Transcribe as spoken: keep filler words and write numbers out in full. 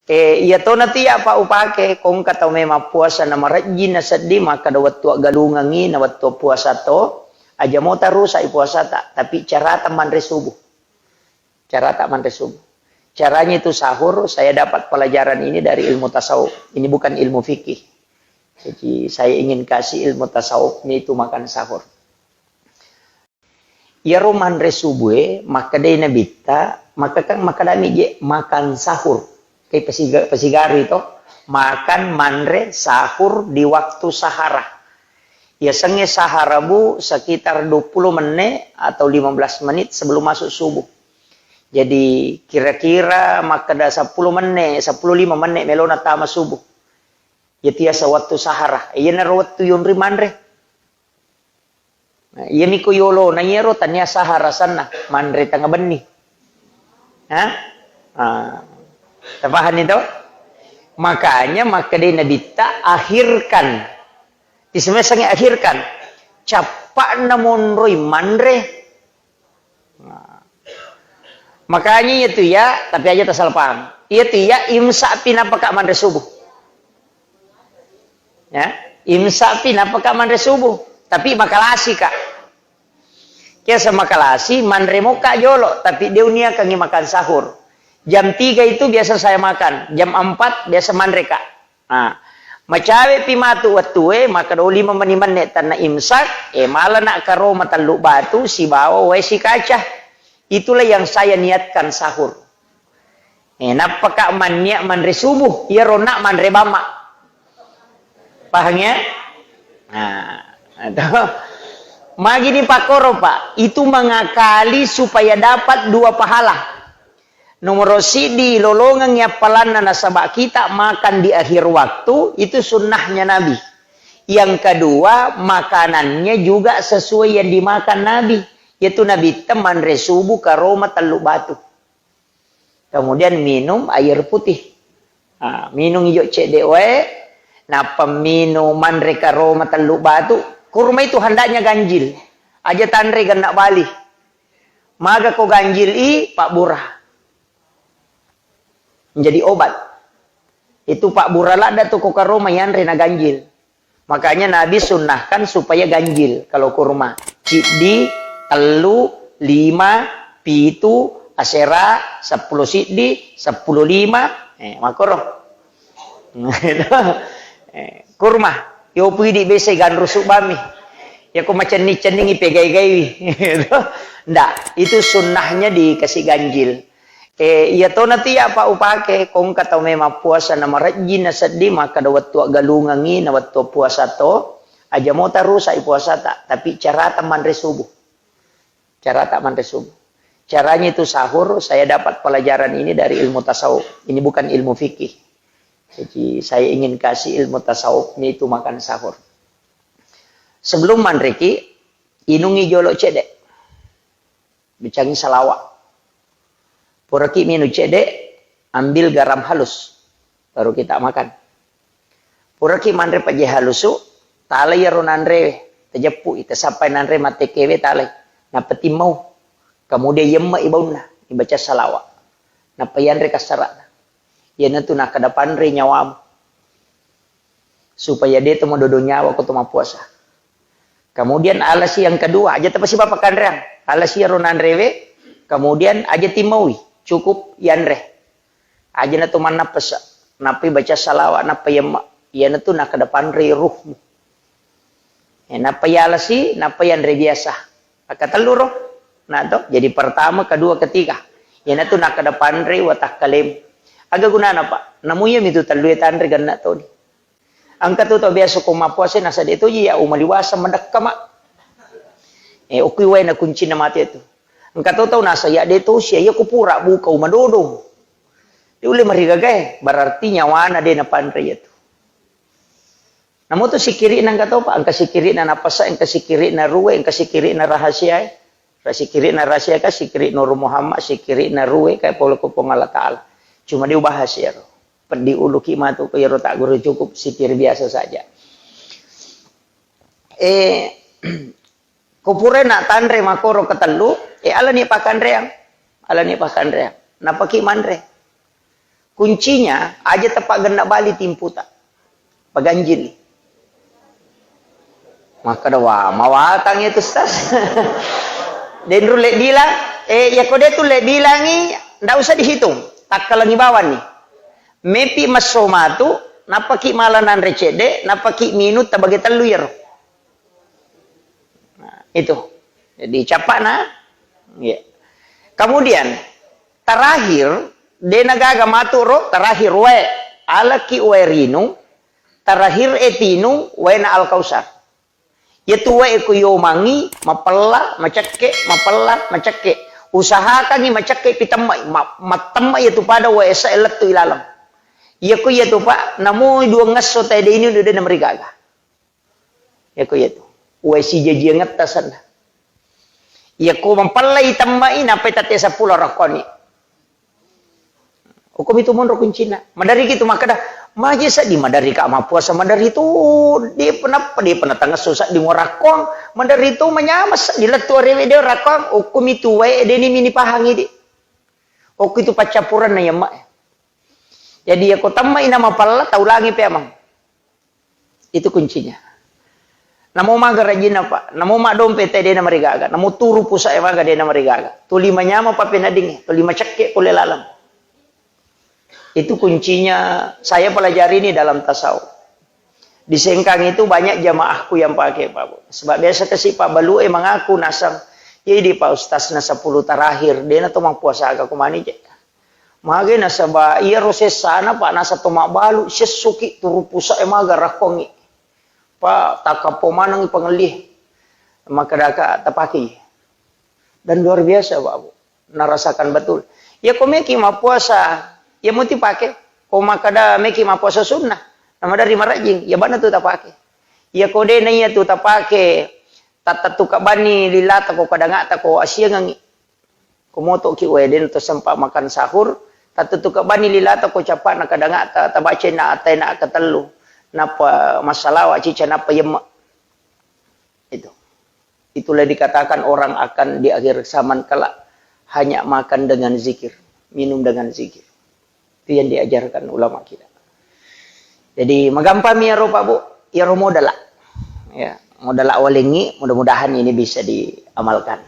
Eh, iya tona tu ya, Pak, upake, kongka tau memang puasa na marejjing na seddi, makkeda wettu aggalungengngi na wettu puasa to, aja mo tarusak i puasata, tapi carata manre subuh. Carata manre subuh. Caranya itu sahur, saya dapat pelajaran ini dari ilmu tasawuf. Ini bukan ilmu fikih. Jadi, saya ingin kasih ilmu tasawufnya itu makan sahur. Iyaro manre subuhe, makkedai Nabitta, makkekang makkedami je, makan sahur. Kai pasiga-, pasigari to, makan, manre, sahur di waktu sahara. Yasengnge sahara, Bu, sekitar dua puluh menit atau lima belas menit sebelum masuk subuh. Jadi, kira-kira makkeda sepuluh menit, sepuluh lima menit melona tama subuh. Iya tiasa wettu sahara. Iyanaro wettu yonri manre. Nah, iyami ko yolona iyaro tania sahara sanna, manre tengnga benni. Hah? Ah. Tapahanni to? Makanya makkedai Nabitta, akhirkan. Isemesangngi akhirkan. Cappa'na monroi manre. Nah. Makanya iya tu ya, tapi aja tasala paham. Iya tu ya, imsak pi nappaka manre subuh. Ya, imsak pi nappaka manre subuh. Tapi makalasi ka. Biasa makalasi, manre moka jolo, tapi de uniakangi makan sahur. Jam tiga itu biasa saya makan, jam empat biasa manre ka. Ah, macawe pi matu wettue, makkeda lima meni menne tanna imsak, eh, mala na karoma tellu batu sibawa wae sikaca. Itulah yang saya niatkan sahur. Eh, nappaka manniat manre subuh, iyaro na manre bamma. Paham ya? Nah, itu. Magi dipakkoro, Pak? Itu mengakali supaya dapat dua pahala. Nomoro siddi, lolongengngi appalanna nasaba kita makan di akhir waktu, itu sunnahnya Nabi. Yang kedua, makanannya juga sesuai yang dimakan Nabi. Yaitu Nabi temanre subuh karoma tellu batu. Kemudian minum air putih. Ah, minum ijo cedde wae, nappa minum manre karoma tellu batu. Kurma itu hendaknya ganjil. Aja tanre genna bali. Maga ko ganjil i, pabbura. Menjadi obat. Itu pabbura ladda tu ko karoma yanre na ganjil. Makanya Nabi sunnahkan supaya ganjil kalau kurma. Ciddi, tellu, lima, pitu, asera, seppulo siddi, seppulo lima, eh, makkoro. Eh, kurma. Yo pidi bese ganrusu bami. Ya ko macenning-cenningi pegai-gaiwi. Ndak, itu sunnahnya dikasih ganjil. Eh, iya tona tu ya, Pak, upake, kongka tau memang puasa na marejjing na seddi, makkeda wettu aggalungengngi na wettu puasa to, aja mo tarusak i puasata, tapi carata manre subuh. Carata manre subuh. Caranya itu sahur, saya dapat pelajaran ini dari ilmu tasawuf. Ini bukan ilmu fikih. Jadi, saya ingin kasih ilmu tasawufnya itu makan sahur. Sebelum manreki, inungi jolo cedde. Bicangi salawa. Puraki minung cedde, ambil garam halus. Baru kita makan. Puraki manre pejje halusu, talai iyaro nanrewe, tajeppui, tasappai nanre mattekkewe, talai. Nappa timmau. Kemudian yemme'i baunna, ibaca salawa. Nappa yanre kassara'na. Iyanatu nakkeda panrei nyawamu. Supaya de to madodo nyawa ko to mappuasa. Kemudian alasi yang kedua, aja tapasiba pakkanreang. Alasi iyaro nanrewe, kemudian aja timmaui, cukup yanre. Aja na to mannappesa, nappai baca salawa, nappa yemma. Iyanatu nakkeda panrei ruhmu. Eh, nappa yalasi, nappa yanre biasa. Akkatellu ro. Nah to, jadi pertama, kedua, ketiga. Iyanatu nakkeda panrei watakkalemu. Aga gunana, Pak? Namu iyamitu tellue tanre genna toni. Engka tu tau biasa ko mappuasa nasa de toji ya umaliwasa madekka, Mak. Eh, okui wae na kuncinna mate tu. Engka to tau nasa ya de tosi ya, iya ko pura buka umadodo. De ulle marigagae, berarti nyawana de napanre ya tu. Namo tu sikiri'na engka to, Pak, engka sikiri'na napasa, engka sikiri'na ruwe, engka sikiri'na rahasiae. Ra sikiri'na rahasia ka, sikiri Nur Muhammad, sikiri'na ruwe, kae pole ko Puang Allah Ta'ala. Cuma de ubahas iyaro. Peddi uluki matu ko iyaro tagguru, cukup sikiri biasa saja. Eh, ko pura na tanre makkoro ketellu, eh, alani pakkanreang. Alani pakkanreang. Nappaki manre. Kuncinya, aja tapaggenna bali timputa. Paganjili. Makkeda, "Wah, mawatang itu, Ustaz." Denru le bilang, eh, ya kode tu le bilangi, ndak usah dihitung. Takkalangi bawang ni. Mepi masso matu, napaki mala nanre cedde, napaki minum tabage tellu yero. Nah, itu. Jadi, capakna. Iya. Kemudian, terakhir, dena gaga matu ro, terakhir wae. Alaki wae rinu, terakhir e tinu, waena Al-Kausar. Yatu wae ko yomangi, mapella, macekke, mapella, macekke. Usahakangi macekke pitemma, ma-, mattemma yatu pada wae esa lettu ilaleng. Yako yatu, Pak, namo duang esso tae de ini udah namarigaga. Yako yatu. Wae sijajiangetta senna. Yako mapellai temmai, napai tatte seppulo rakkoni. Okkomi tu monro kuncina. Madari gitu makkeda, maje seddi madari ka mappuasa madari tu, de penapa, de pena tangesso seddi mo rakkong, madari tu manyama seddi lettu arewe de rakkong, okkomi tu wae de ni mini pahangi de. Okko itu paccappurenna yamma. Jadi yako temmai na mapella, taulangi pe amang. Itu kuncinya. Namo maga rajinna, Pak. Namo maddompe te dena marigaga. Namo turu pusa'e maga dena marigaga. Tuli manyama papeneddingnge, tuli macekke pole laleng. Itu kuncinya saya pelajari ini dalam tasawuf. Di Sengkang itu banyak jamaahku yang pakai, Pak Bu. Sebab biasa kasi Pak Balue mengaku nasang, "Iya di Pak Ustaz na sepuluh terakhir, dena to mappuasa aga kumani je." Mage nasaba iyaro sessana, Pak, nasa to mabbalu, sessoki turu pusa'e maga rakkongi. Pak, takkappo manengi pangelli. Makkedaka tapakei. Dan luar biasa, Pak Bu. Narasakan betul. Ya ko meki mappuasa, ya muti pake. Ko makkeda meki mappuasa sunnah, namadari marajing, ya bana tu tapake. Ya ko de na iya tu tapake, tattettu kabani lilata ko kadangata ko asiangengi. Ko motoki wae, den to sempa makan sahur, tattutuka bani lilata ko capana kadangata, tabaca inna ataina katellu, nappa massalawa cica, nappa yemma. Itu. Itulah dikatakan orang akan di akhir zaman kelak hanya makan dengan zikir, minum dengan zikir. Itu yang diajarkan ulama kita. Jadi, magampang mi iyaro, Pak Bu, iyaro modala. Ya, modala walengngi, mudah-mudahan ini bisa diamalkan.